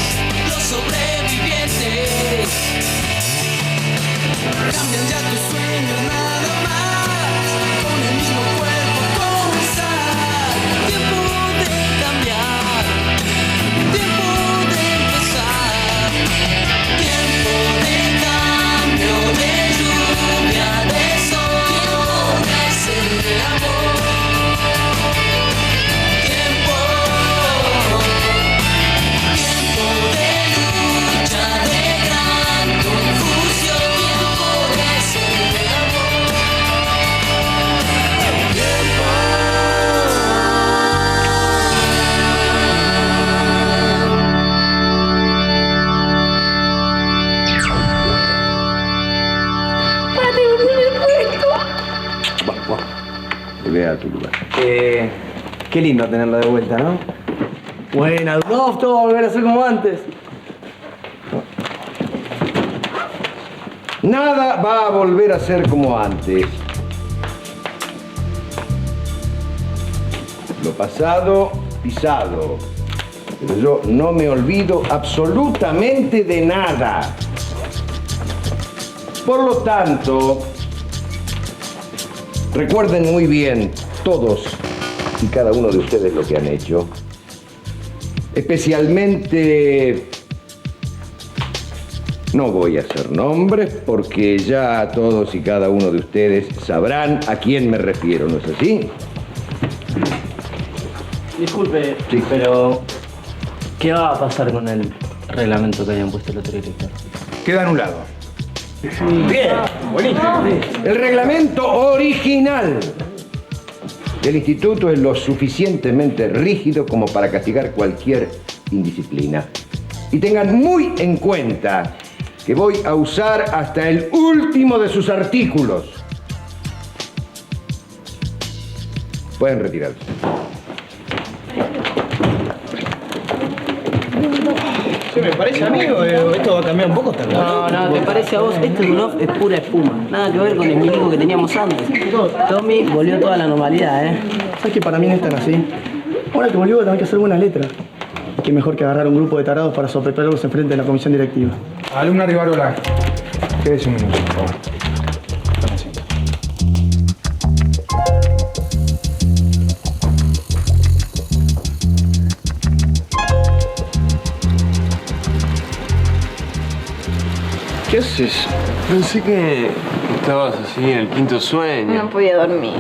los sobrevivientes. Cambian ya tus sueños nada más, con el mismo cuerpo comenzar. Tiempo de cambiar, tiempo de empezar. Tiempo de cambio, de lluvia, de sol, de amor. Tiempo, tiempo de lucha, de gran confusión, tiempo de ser amor. Tiempo. Pare, no me puedo. Va, va. Volvé a tu lugar. Eh, qué lindo tenerlo de vuelta, ¿no? Buena, Dunoff, todo va a volver a ser como antes. Nada va a volver a ser como antes. Lo pasado, pisado. Pero yo no me olvido absolutamente de nada. Por lo tanto, recuerden muy bien todos y cada uno de ustedes lo que han hecho. Especialmente, no voy a hacer nombres porque ya todos y cada uno de ustedes sabrán a quién me refiero, ¿no es así? Disculpe, sí, pero ¿qué va a pasar con el reglamento que habían puesto el otro director? Queda anulado. Bien, buenísimo. El reglamento original del instituto es lo suficientemente rígido como para castigar cualquier indisciplina. Y tengan muy en cuenta que voy a usar hasta el último de sus artículos. Pueden retirarse. ¿Se me parece a mí o, eh, esto va a cambiar un poco esta cosa? No, no, te parece a vos. Esto es un off, es pura espuma. Nada que ver con el milico que teníamos antes. Tommy, volvió toda la normalidad, ¿eh? ¿Sabes que para mí no es tan así? Ahora que volvió, tenés que hacer buena letra. Y qué mejor que agarrar un grupo de tarados para sopetrarlos enfrente de la comisión directiva. Alumna Rivarola, quédese un minuto, por favor. Tome asiento. ¿Qué haces? Pensé que estabas así en el quinto sueño. No podía dormir.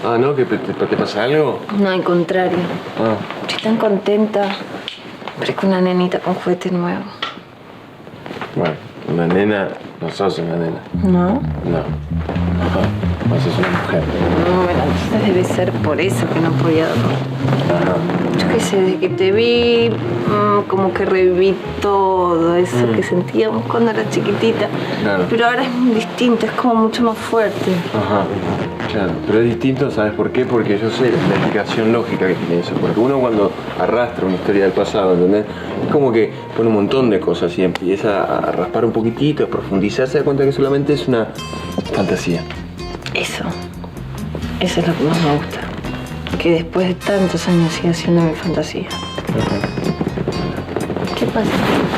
Ah, ¿no? ¿Qué, te, te pasa algo? No, al contrario. Ah. Estoy tan contenta. Parezco una nenita con juguete nuevo. Bueno, una nena no sos una nena. ¿No? No. No, no sos una mujer. No, me encanta. Debe ser por eso que no podía dormir. Ajá. Yo qué sé, desde que te vi, mm, como que reviví todo eso que sentíamos cuando era chiquitita. Claro. Pero ahora es muy distinto, es como mucho más fuerte. Ajá, claro. Pero es distinto, ¿sabes por qué? Porque yo sé la explicación lógica que tiene eso. Porque uno cuando arrastra una historia del pasado, ¿entendés? Es como que pone un montón de cosas y empieza a raspar un poquitito, a profundizar, se da cuenta que solamente es una fantasía. Eso. Eso es lo que más me gusta. Que después de tantos años siga siendo mi fantasía. ¿Qué pasa?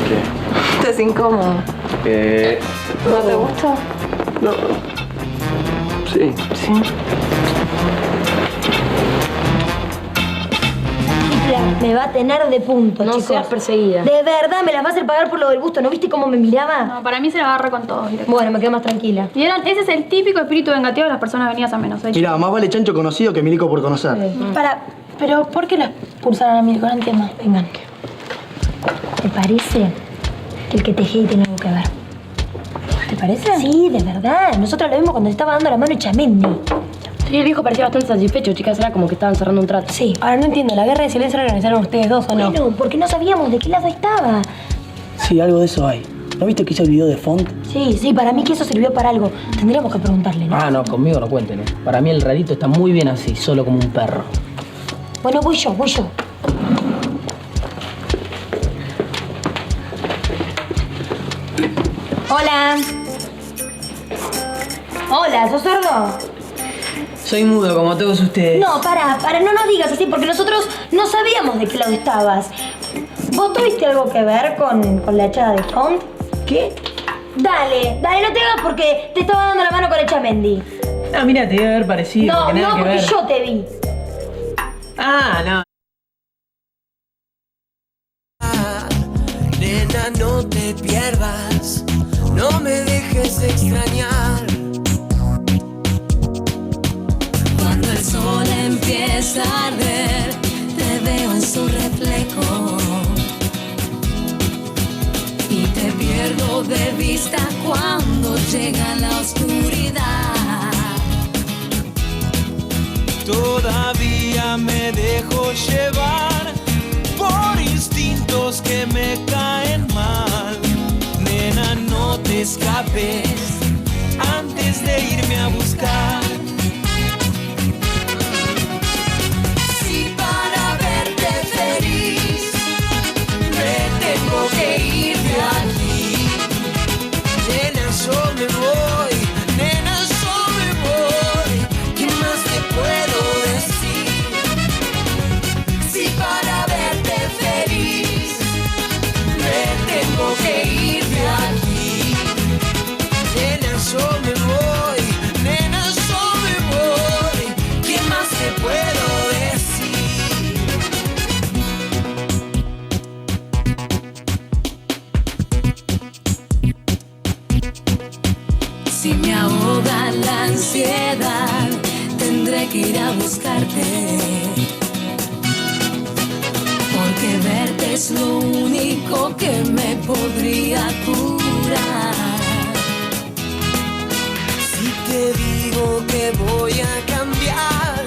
¿Qué? ¿Estás incómodo? Eh, ¿No te gusta? No. Sí. Sí. Mira, me va a tener de punto, no chicos. Seas perseguida. De verdad, me las va a hacer pagar por lo del busto. ¿No viste cómo me miraba? No, para mí se la agarra con todos directo. Bueno, me quedo más tranquila. Y eran, ese es el típico espíritu vengativo de las personas venidas a menos. Mira, más vale chancho conocido que milico por conocer. Sí. Para, pero ¿por qué la expulsaron a Milico? No entiendo. Vengan. Me parece que el que te dejé tiene algo que ver. ¿Te parece? Sí, de verdad. Nosotros lo vimos cuando estaba dando la mano Echamendi. Sí, el viejo parecía bastante satisfecho, chicas. Era como que estaban cerrando un trato. Sí. Ahora no entiendo, ¿la guerra de silencio la organizaron ustedes dos o no? Bueno, porque no sabíamos de qué lado estaba. Sí, algo de eso hay. ¿No viste que hizo el video de Font? Sí, sí, para mí que eso sirvió para algo. Tendríamos que preguntarle, ¿no? Ah, no, conmigo no cuenten, ¿eh? Para mí el rarito está muy bien así, solo como un perro. Bueno, voy yo, voy yo. Hola. Hola, ¿sos sordo? Soy mudo, como todos ustedes. No, para, para, no nos digas así, porque nosotros no sabíamos de qué lado estabas. ¿Vos tuviste algo que ver con, con la echada de Font? ¿Qué? Dale, dale, no te hagas porque te estaba dando la mano con Echamendi. No, mira, te debe haber parecido, no, que nada no, que porque ver. Yo te vi. Ah, no. Nena, no te pierdas, no me dejes de extrañar. Cuando el sol empieza a arder, te veo en su reflejo y te pierdo de vista cuando llega la oscuridad. Todavía me dejo llevar por instintos que me caen mal. Nena, no te escapes antes de irme a buscar. Si para verte feliz me tengo que ir de aquí, nena, yo me voy, nena, yo me voy. ¿Qué más te puedo decir? Si para verte feliz me tengo que ir de aquí, nena, yo me voy, nena, yo me voy. ¿Qué más te puedo decir? Si me ahoga la ansiedad, tendré que ir a buscarte, porque verte es lo único que me podría curar. Si te digo que voy a cambiar,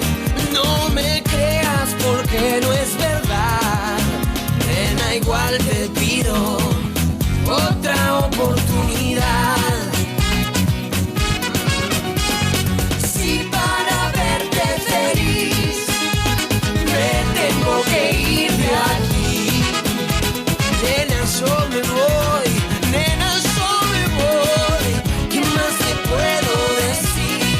no me creas porque no es verdad. Nena, igual te pido otra oportunidad. Si para verte feliz me tengo que ir de aquí, nena, yo me voy, nena, yo me voy. ¿Qué más te puedo decir?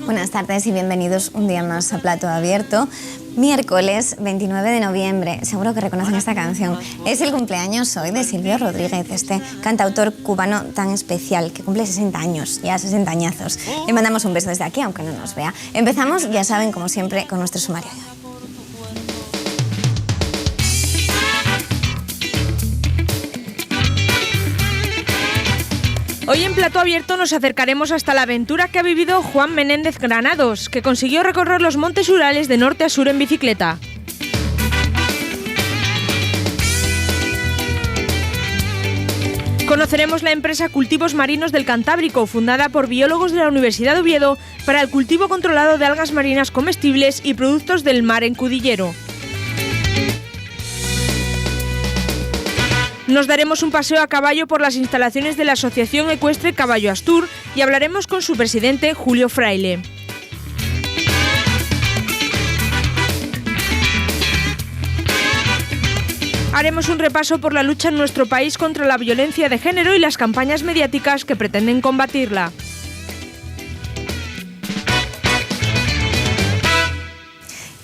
Buenas tardes y bienvenidos un día más a Plato Abierto. Miércoles veintinueve de noviembre, seguro que reconocen esta canción. Es el cumpleaños hoy de Silvio Rodríguez, este cantautor cubano tan especial que cumple sesenta años, ya sesenta añazos. Le mandamos un beso desde aquí, aunque no nos vea. Empezamos, ya saben, como siempre, con nuestro sumario de hoy. Hoy en Plato Abierto nos acercaremos hasta la aventura que ha vivido Juan Menéndez Granados, que consiguió recorrer los montes Urales de norte a sur en bicicleta. Conoceremos la empresa Cultivos Marinos del Cantábrico, fundada por biólogos de la Universidad de Oviedo para el cultivo controlado de algas marinas comestibles y productos del mar en Cudillero. Nos daremos un paseo a caballo por las instalaciones de la Asociación Ecuestre Caballo Astur y hablaremos con su presidente, Julio Fraile. Haremos un repaso por la lucha en nuestro país contra la violencia de género y las campañas mediáticas que pretenden combatirla.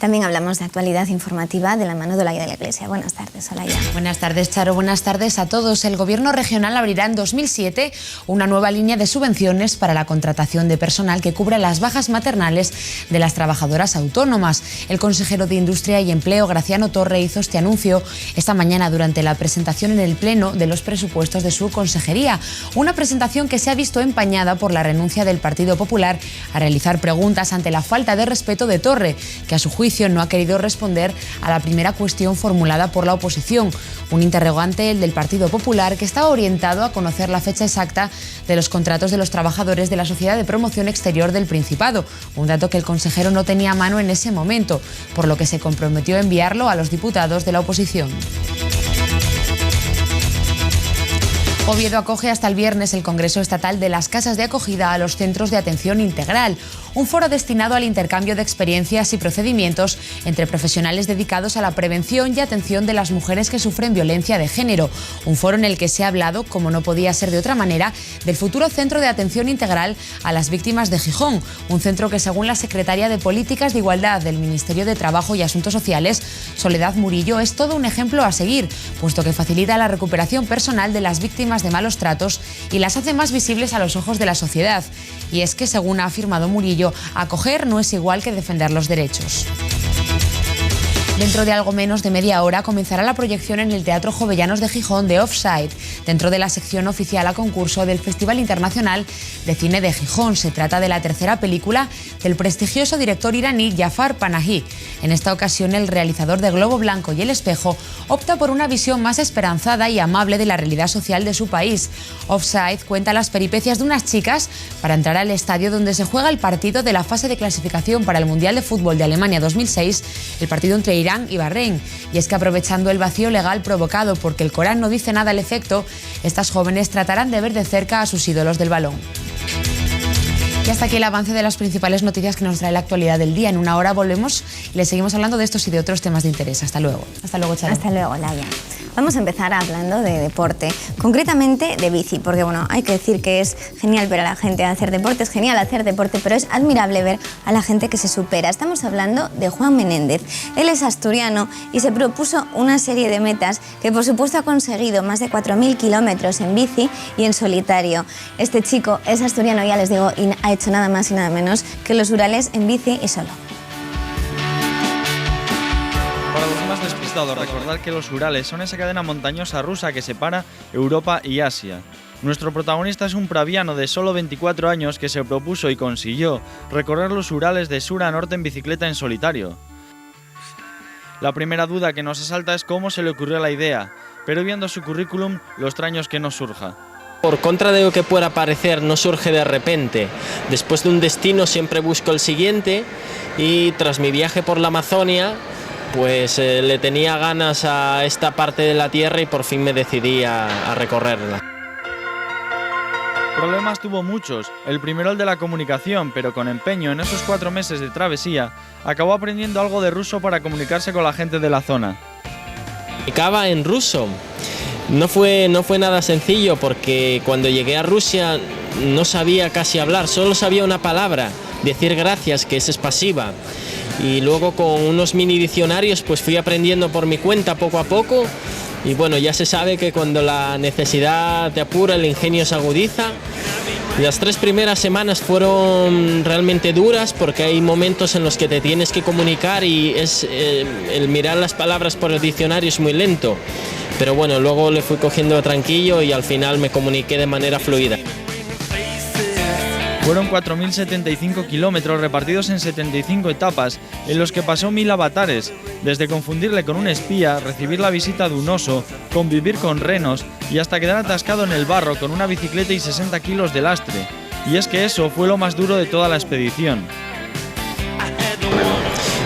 También hablamos de actualidad informativa de la mano de Olaya de la Iglesia. Buenas tardes, Olaya. Buenas tardes, Charo. Buenas tardes a todos. El gobierno regional abrirá en dos mil siete una nueva línea de subvenciones para la contratación de personal que cubra las bajas maternales de las trabajadoras autónomas. El consejero de Industria y Empleo, Graciano Torre, hizo este anuncio esta mañana durante la presentación en el Pleno de los presupuestos de su consejería, una presentación que se ha visto empañada por la renuncia del Partido Popular a realizar preguntas ante la falta de respeto de Torre, que a su juicio no ha querido responder a la primera cuestión formulada por la oposición, un interrogante, el del Partido Popular, que estaba orientado a conocer la fecha exacta de los contratos de los trabajadores de la Sociedad de Promoción Exterior del Principado, un dato que el consejero no tenía a mano en ese momento, por lo que se comprometió a enviarlo a los diputados de la oposición. Oviedo acoge hasta el viernes el Congreso Estatal de las Casas de Acogida a los Centros de Atención Integral, un foro destinado al intercambio de experiencias y procedimientos entre profesionales dedicados a la prevención y atención de las mujeres que sufren violencia de género, un foro en el que se ha hablado, como no podía ser de otra manera, del futuro Centro de Atención Integral a las Víctimas de Gijón, un centro que, según la secretaria de Políticas de Igualdad del Ministerio de Trabajo y Asuntos Sociales, Soledad Murillo, es todo un ejemplo a seguir, puesto que facilita la recuperación personal de las víctimas de malos tratos y las hace más visibles a los ojos de la sociedad. Y es que, según ha afirmado Murillo, acoger no es igual que defender los derechos. Dentro de algo menos de media hora comenzará la proyección en el Teatro Jovellanos de Gijón de Offside, dentro de la sección oficial a concurso del Festival Internacional de Cine de Gijón. Se trata de la tercera película del prestigioso director iraní Jafar Panahi. En esta ocasión, el realizador de Globo Blanco y El Espejo opta por una visión más esperanzada y amable de la realidad social de su país. Offside cuenta las peripecias de unas chicas para entrar al estadio donde se juega el partido de la fase de clasificación para el Mundial de Fútbol de Alemania dos mil seis, el partido entre Irán y Bahrein. Y es que, aprovechando el vacío legal provocado porque el Corán no dice nada al efecto, estas jóvenes tratarán de ver de cerca a sus ídolos del balón. Y hasta aquí el avance de las principales noticias que nos trae la actualidad del día. En una hora volvemos y les seguimos hablando de estos y de otros temas de interés. Hasta luego. Hasta luego, Charo. Hasta luego, Olaya. Vamos a empezar hablando de deporte, concretamente de bici, porque, bueno, hay que decir que es genial ver a la gente hacer deporte, es genial hacer deporte, pero es admirable ver a la gente que se supera. Estamos hablando de Juan Menéndez. Él es asturiano y se propuso una serie de metas que, por supuesto, ha conseguido: más de cuatro mil kilómetros en bici y en solitario. Este chico es asturiano, ya les digo, y ha hecho nada más y nada menos que los Urales en bici y solo. Para los más despistados, recordad que los Urales son esa cadena montañosa rusa que separa Europa y Asia. Nuestro protagonista es un praviano de solo veinticuatro años que se propuso y consiguió recorrer los Urales de sur a norte en bicicleta en solitario. La primera duda que nos asalta es cómo se le ocurrió la idea, pero viendo su currículum, lo extraño es que no surja. Por contra de lo que pueda parecer, no surge de repente. Después de un destino siempre busco el siguiente y tras mi viaje por la Amazonia, pues, eh, le tenía ganas a esta parte de la tierra y por fin me decidí a, a recorrerla. Problemas tuvo muchos. El primero, el de la comunicación, pero con empeño, en esos cuatro meses de travesía, acabó aprendiendo algo de ruso para comunicarse con la gente de la zona. Comunicaba en ruso. No fue, no fue nada sencillo porque cuando llegué a Rusia no sabía casi hablar, solo sabía una palabra, decir gracias, que es spasiba. Y luego con unos mini diccionarios pues fui aprendiendo por mi cuenta poco a poco. Y bueno, ya se sabe que cuando la necesidad te apura, el ingenio se agudiza. Las tres primeras semanas fueron realmente duras porque hay momentos en los que te tienes que comunicar y es, eh, el mirar las palabras por el diccionario es muy lento. Pero bueno, luego le fui cogiendo tranquillo y al final me comuniqué de manera fluida. Fueron cuatro mil setenta y cinco kilómetros repartidos en setenta y cinco etapas, en los que pasó mil avatares, desde confundirle con un espía, recibir la visita de un oso, convivir con renos y hasta quedar atascado en el barro con una bicicleta y sesenta kilos de lastre. Y es que eso fue lo más duro de toda la expedición.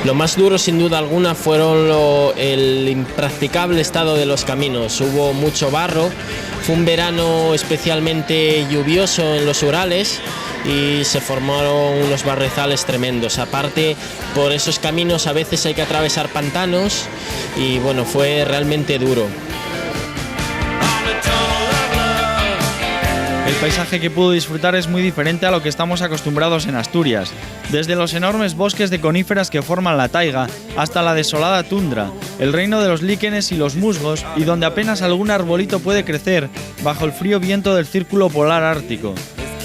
Lo más duro, sin duda alguna, fueron lo- el impracticable estado de los caminos. Hubo mucho barro, fue un verano especialmente lluvioso en los Urales y se formaron unos barrizales tremendos. Aparte, por esos caminos a veces hay que atravesar pantanos y, bueno, fue realmente duro. El paisaje que pudo disfrutar es muy diferente a lo que estamos acostumbrados en Asturias. Desde los enormes bosques de coníferas que forman la taiga hasta la desolada tundra, el reino de los líquenes y los musgos, y donde apenas algún arbolito puede crecer bajo el frío viento del círculo polar ártico.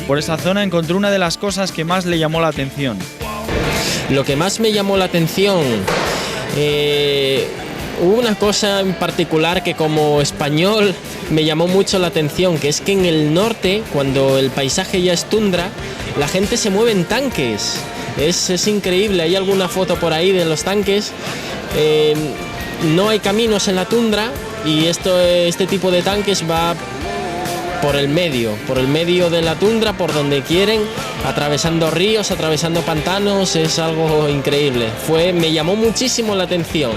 Por esa zona encontró una de las cosas que más le llamó la atención. Lo que más me llamó la atención, eh, hubo una cosa en particular que como español me llamó mucho la atención, que es que en el norte, cuando el paisaje ya es tundra, la gente se mueve en tanques. Es, es increíble, hay alguna foto por ahí de los tanques. Eh, no hay caminos en la tundra y esto, este tipo de tanques va por el medio, por el medio de la tundra, por donde quieren, atravesando ríos, atravesando pantanos, es algo increíble. Fue, me llamó muchísimo la atención.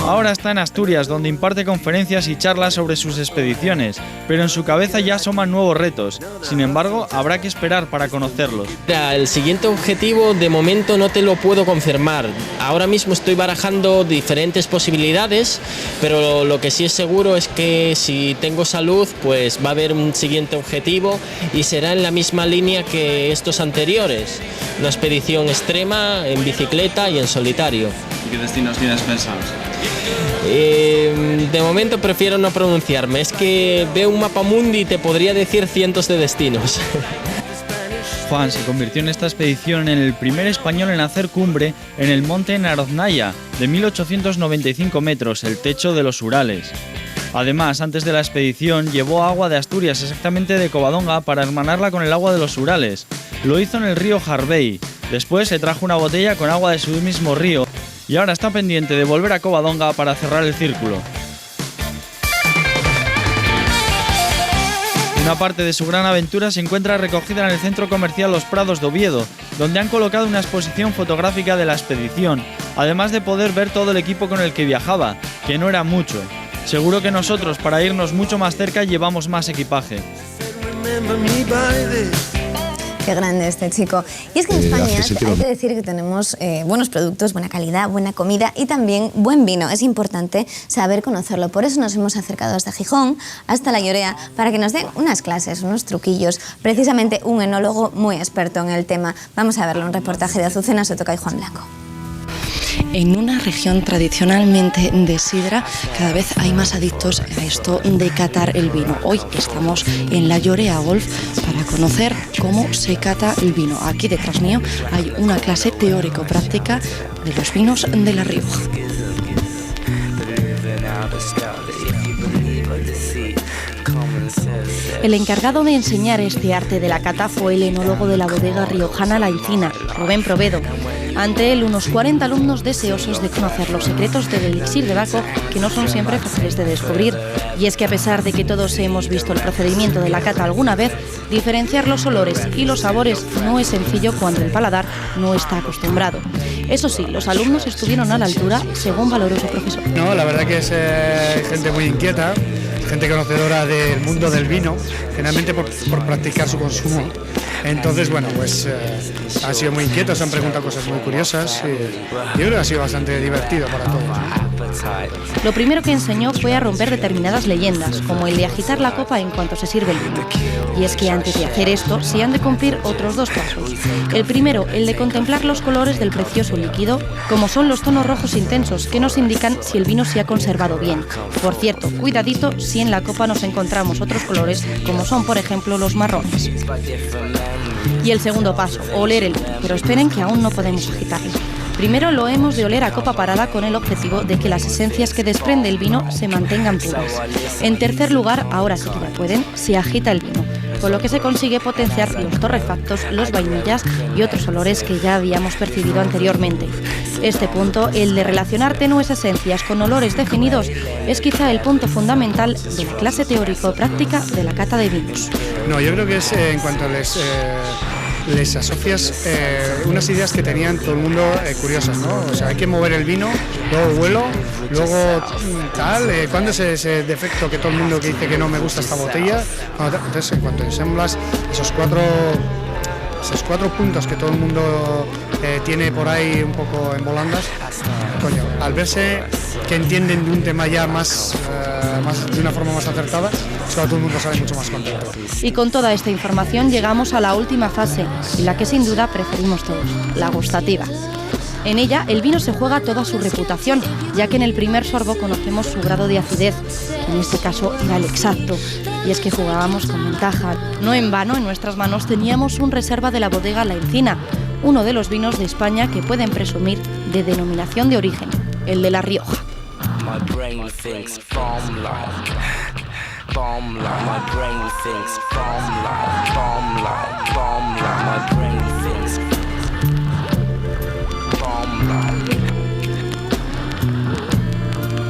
Ahora está en Asturias, donde imparte conferencias y charlas sobre sus expediciones, pero en su cabeza ya asoman nuevos retos. Sin embargo, habrá que esperar para conocerlos. Mira, el siguiente objetivo de momento no te lo puedo confirmar. Ahora mismo estoy barajando diferentes posibilidades, pero lo que sí es seguro es que si tengo salud, pues va a haber un siguiente objetivo y será en la misma línea que estos anteriores. Una expedición extrema en bicicleta y en solitario. ¿Y qué destinos tienes pensados? Eh, de momento prefiero no pronunciarme. Es que veo un mapa mundi y te podría decir cientos de destinos. Juan se convirtió en esta expedición en el primer español en hacer cumbre en el monte Naroznaya, de mil ochocientos noventa y cinco metros, el techo de los Urales. Además, antes de la expedición, llevó agua de Asturias, exactamente de Covadonga, para hermanarla con el agua de los Urales. Lo hizo en el río Jarbey. Después se trajo una botella con agua de su mismo río y ahora está pendiente de volver a Covadonga para cerrar el círculo. Una parte de su gran aventura se encuentra recogida en el centro comercial Los Prados de Oviedo, donde han colocado una exposición fotográfica de la expedición, además de poder ver todo el equipo con el que viajaba, que no era mucho. Seguro que nosotros, para irnos mucho más cerca, llevamos más equipaje. Qué grande este chico. Y es que en España hay que decir que tenemos, eh, buenos productos, buena calidad, buena comida y también buen vino. Es importante saber conocerlo. Por eso nos hemos acercado hasta Gijón, hasta La Llorea, para que nos den unas clases, unos truquillos. Precisamente un enólogo muy experto en el tema. Vamos a verlo, un reportaje de Azucena Sotoca y Juan Blanco. En una región tradicionalmente de sidra, cada vez hay más adictos a esto de catar el vino. Hoy estamos en La Llorea Golf para conocer cómo se cata el vino. Aquí detrás mío hay una clase teórico-práctica de los vinos de La Rioja. El encargado de enseñar este arte de la cata fue el enólogo de la bodega riojana La Encina, Rubén Provedo. Ante él, unos cuarenta alumnos deseosos de conocer los secretos del elixir de Baco, que no son siempre fáciles de descubrir. Y es que, a pesar de que todos hemos visto el procedimiento de la cata alguna vez, diferenciar los olores y los sabores no es sencillo cuando el paladar no está acostumbrado. Eso sí, los alumnos estuvieron a la altura, según valoró su profesor. No, la verdad que es, eh, gente muy inquieta, gente conocedora del mundo del vino, generalmente por, por practicar su consumo. Entonces, bueno, pues, eh, han sido muy inquietos, han preguntado cosas muy curiosas y yo creo que ha sido bastante divertido para todos, ¿no? Lo primero que enseñó fue a romper determinadas leyendas, como el de agitar la copa en cuanto se sirve el vino. Y es que antes de hacer esto, se han de cumplir otros dos pasos. El primero, el de contemplar los colores del precioso líquido, como son los tonos rojos intensos, que nos indican si el vino se ha conservado bien. Por cierto, cuidadito si en la copa nos encontramos otros colores, como son, por ejemplo, los marrones. Y el segundo paso, oler el vino, pero esperen que aún no podemos agitarlo. Primero lo hemos de oler a copa parada con el objetivo de que las esencias que desprende el vino se mantengan puras. En tercer lugar, ahora sí que ya pueden, se agita el vino, con lo que se consigue potenciar los torrefactos, los vainillas y otros olores que ya habíamos percibido anteriormente. Este punto, el de relacionar tenues esencias con olores definidos, es quizá el punto fundamental de la clase teórico-práctica de la cata de vinos. No, yo creo que es, eh, en cuanto a les, eh, les asocias, eh, unas ideas que tenían todo el mundo, eh, curiosas, ¿no? O sea, hay que mover el vino, luego huelo, luego, mm, tal, eh, ¿cuándo es ese defecto que todo el mundo que dice que no me gusta esta botella? Cuando te-, entonces, en cuanto ensamblas esos cuatro, esos cuatro puntos que todo el mundo, eh, tiene por ahí un poco en volandas, coño, al verse que entienden de un tema ya más, eh, más, de una forma más acertada, es cuando todo el mundo sale mucho más contento. Y con toda esta información llegamos a la última fase, y la que sin duda preferimos todos, la gustativa. En ella, el vino se juega toda su reputación, ya que en el primer sorbo conocemos su grado de acidez, que en este caso era el exacto, y es que jugábamos con ventaja. No en vano, en nuestras manos teníamos un reserva de la bodega La Encina, uno de los vinos de España que pueden presumir de denominación de origen, el de La Rioja. My brain thinks bomb like, bomb like. My brain thinks bomb like, bomb like, bomb like. My brain thinks bomb like.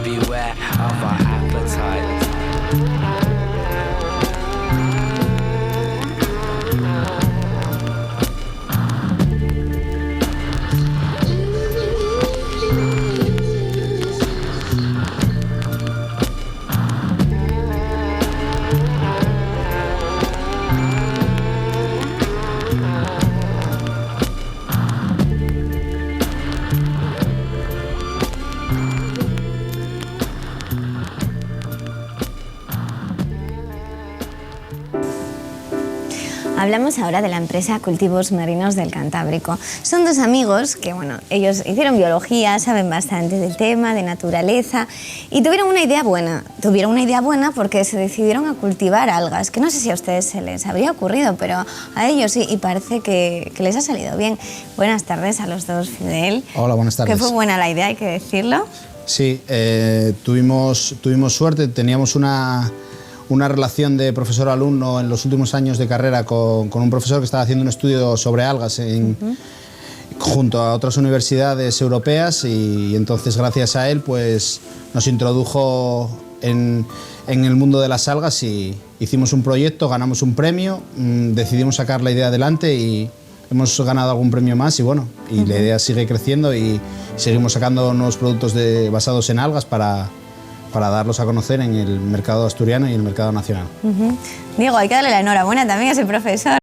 Beware of our appetite. Hablamos ahora de la empresa Cultivos Marinos del Cantábrico. Son dos amigos que, bueno, ellos hicieron biología, saben bastante del tema, de naturaleza, y tuvieron una idea buena. Tuvieron una idea buena porque se decidieron a cultivar algas, que no sé si a ustedes se les habría ocurrido, pero a ellos sí, y parece que, que les ha salido bien. Buenas tardes a los dos, Fidel. Hola, buenas tardes. Que fue buena la idea, hay que decirlo. Sí, eh, tuvimos, tuvimos suerte, teníamos una, una relación de profesor-alumno en los últimos años de carrera con, con un profesor que estaba haciendo un estudio sobre algas en, junto a otras universidades europeas y, y entonces gracias a él, pues, nos introdujo en, en el mundo de las algas y hicimos un proyecto, ganamos un premio, mm, decidimos sacar la idea adelante y hemos ganado algún premio más y, bueno, y la idea sigue creciendo y seguimos sacando nuevos productos de, basados en algas para, para darlos a conocer en el mercado asturiano y el mercado nacional. Ujú. Diego, hay que darle la enhorabuena también a ese profesor.